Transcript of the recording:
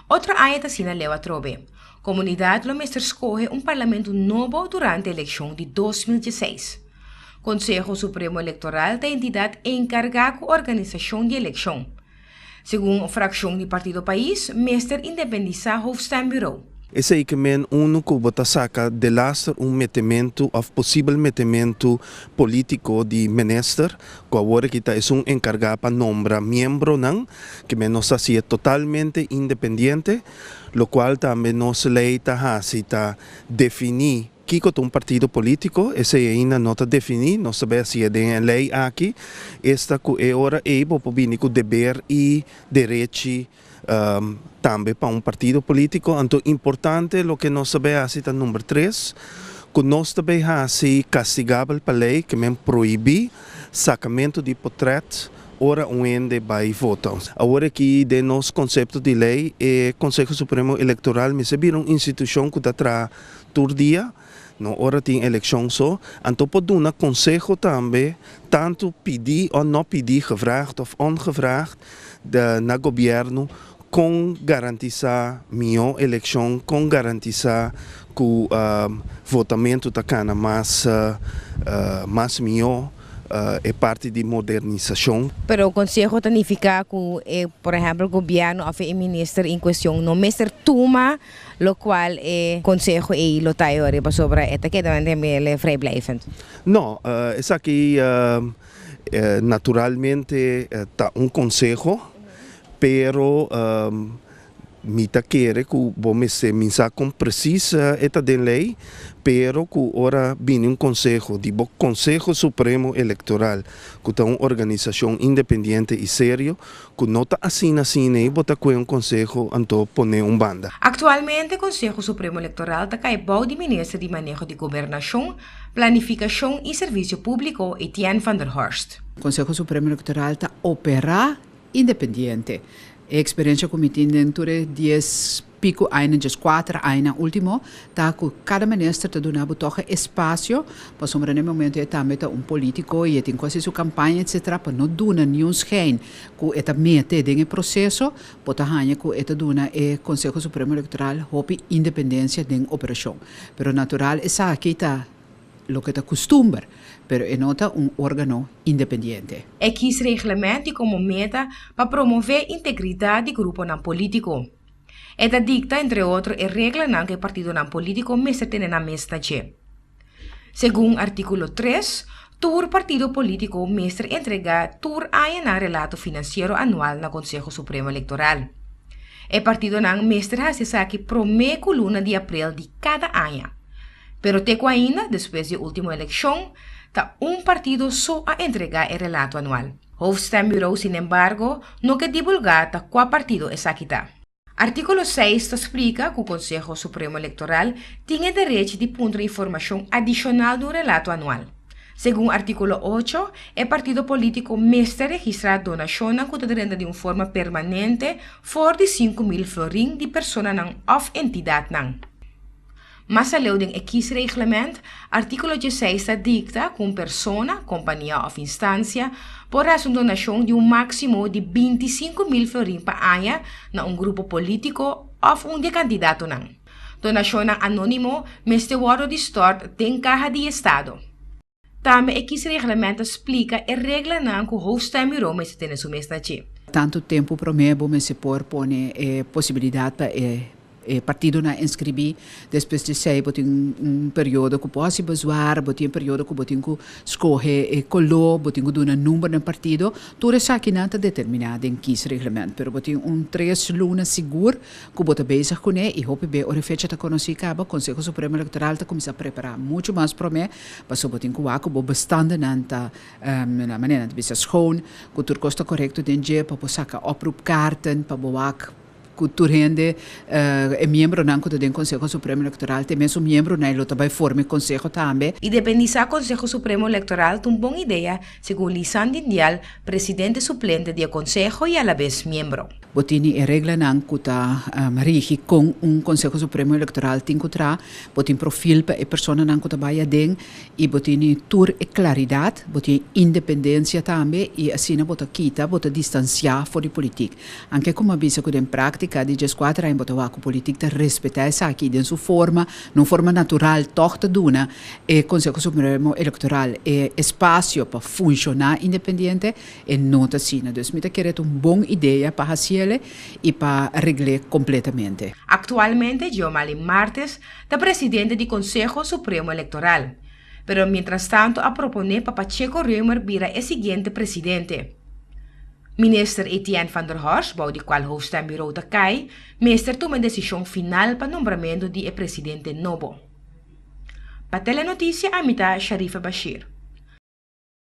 Otro aña ta asina leu atrobe. Komunidat lo mester skohe un parlamento nobo durante elekshon di 2016. Konseho Supremo Elektoral ta e entidat enkargá ku organisashon di elekshon. Segun frakshon di Partido Pais, mester independisá Hoofdstembureau. Esei ke men unu ku bo ta saka delaster un metementu òf posibel metementu polítiko di minister ku awor aki ta esun enkargá pa nombra miembronan, ke men nos ta hasié totalmente independiente, lokual tambe nos lei ta hasi ta definí kiko ta un partido polítiko, esei ainda no ta definí, nos ta bai hasié den e lei aki, esta ku e ora ei bo por bini ku deber i derechi tambe pa un partido polítiko. Anto importante loke nos ta bai hasi ta number tres, ku nos ta bai hasi kastigabel pa lei, ke men prohibí sakamentu di potrèt ora un hende bai vota. Awor aki den nos konsepto di lei e Konseho Supremo Elektoral mester bira un institushon ku ta traha tur dia, no ora tin elekshon so, anto por duna konseho tambe, tantu pidí o no pidí, gevraagd of ongevraagd, na gobièrnu kon garantisá mihó elekshon, kon garantisá ku votamentu ta kana mas mas mihó, e parti di modernisashon. Pero konseho ta nifiká ku e, por ehèmpel, gobièrnu òf e minister en kuestion no mester tuma lokual e konseho ei lo ta e ora pasobra e ta keda mantené vrijblijvend. No, esaki naturalmente ta un konseho, pero mi ta kere ku bo mester minsa kon presis e ta den lei, pero ku ora bini un konseho di bo Konseho Supremo Elektoral, ku ta un organisashon independiente i serio, ku no ta asina asina ei bo ta kue un konseho anto pone un banda. Aktualmente Konseho Supremo Elektoral ta kai bou di Minister di Maneho di Gobernashon, Planifikashon i Servisio Públiko Etienne van der Horst. Konseho Supremo Elektoral ta operá independiente. E eksperensia ku mi tin den tur e dies piku añanan, 14 añanan último, ta ku kada minister ta duna bo tòg e espasio, pasobra na e momento e tambe ta un polítiko i e tin ku hasi su kampaña etsetera, pa no duna niun schijn ku e ta mete den e proseso, bo ta haña ku e ta duna e Konseho Supremo Elektoral hopi independensia den operashon. Pero natural esaki ta loke ta kustumber, pero e no ta un órgano independiente. E kiesreglement tin komo meta pa promové integridat di gruponan polítiko. E ta dikta entre otro e reglanan ku e partidonan polítiko mester tene nan mes na dje. Segun artíkulo 3, tur partido polítiko mester entregá tur aña nan relato finansiero anual na Konseho Supremo Elektoral. E partidonan mester hasi esaki promé ku luna di aprel di kada aña. Pero te ku ainda, despues di e último elekshon, ta un partido so a entregá e relato anual. Hoofdstembureau sinembargo no ke divulgá ta kua partido esaki ta. Artíkulo 6 ta splika ku Konseho Supremo Elektoral tin e derechi di puntra informashon adishonal di un relato anual. Segun artíkulo 8, e partido polítiko mester registrá donashonnan ku ta drenta di un forma permanente for di 5000 florin di personanan òf entidatnan. Mas aleu den e kiesreglement, artíkulo 16 ta dikta ku un persona, kompania òf instansia por hasi un donashon di un máksimo di 25.000 florin pa aña na un grupo polítiko òf un di e kandidatonan. Donashonnan anónimo mester wòrdu di stòrt den kaha di estado. Tambe e kiesreglement ta splika e reglanan ku Hoofdstembureau mester tene su mes na dje. Tantu tempu promé bo mester por pone e posibilidat pa e e partidonan inskribí. Despues di esei bo tin un periodo ku por hasi bezwaar, bo tin e periodo ku bo tin ku skohe e koló, bo tin ku duna number na e partido. Tur esakinan ta determiná den kiesreglement, pero bo tin un tres luna sigur ku bo ta bezig kuné i hopi be ora e fecha ta konosí kaba, Konseho Supremo Elektoral ta kuminsá prepará muchu mas promé, pasobra bo tin ku wak ku bo bestandenan ta na manera nan ta bisa schoon, ku tur kos ta korekto den dje pa bo saka oproepkaarten, pa bo wak ku tur hende e miembronan ku ta den Konseho Supremo Elektoral ta e mesun miembronan i lo ta bai forma e konseho tambe. Independisá Konseho Supremo Elektoral ta un bon idea, segun Lisan Dindial, presidente suplente di e konseho i alabes miembro. Bo tini e reglanan ku ta rigi kon un Konseho Supremo Elektoral tin ku traha, bo tin profil pa e personanan ku ta bai aden i bo tini tur e klaridat, bo tin e independensia tambe i asina bo ta kita, bo ta distansiá for di politik. Anke komo a bisa ku den práktika. práktika di 14 aña bo ta wak ku politik ta respetá esaki den su forma, na un forma natural tòg ta duna e Konseho Supremo Elektoral e espasio pa funshoná independiente, e no ta asina. Dus mi ta kere ta un bon idea pa hasiele i pa regl'é kompletamente. Aktualmente Giomali Martes ta presidente di Konseho Supremo Elektoral, pero mientrastantu a proponé pa Pacheco Römer bira e siguiente presidente. Minister Etienne van der Horst, bou di kual Hoofdstembureau ta kai, mester tuma e desishon final pa nombramentu di e presidente nobo. Pa Telenotisia ami ta Sharifa Bashir.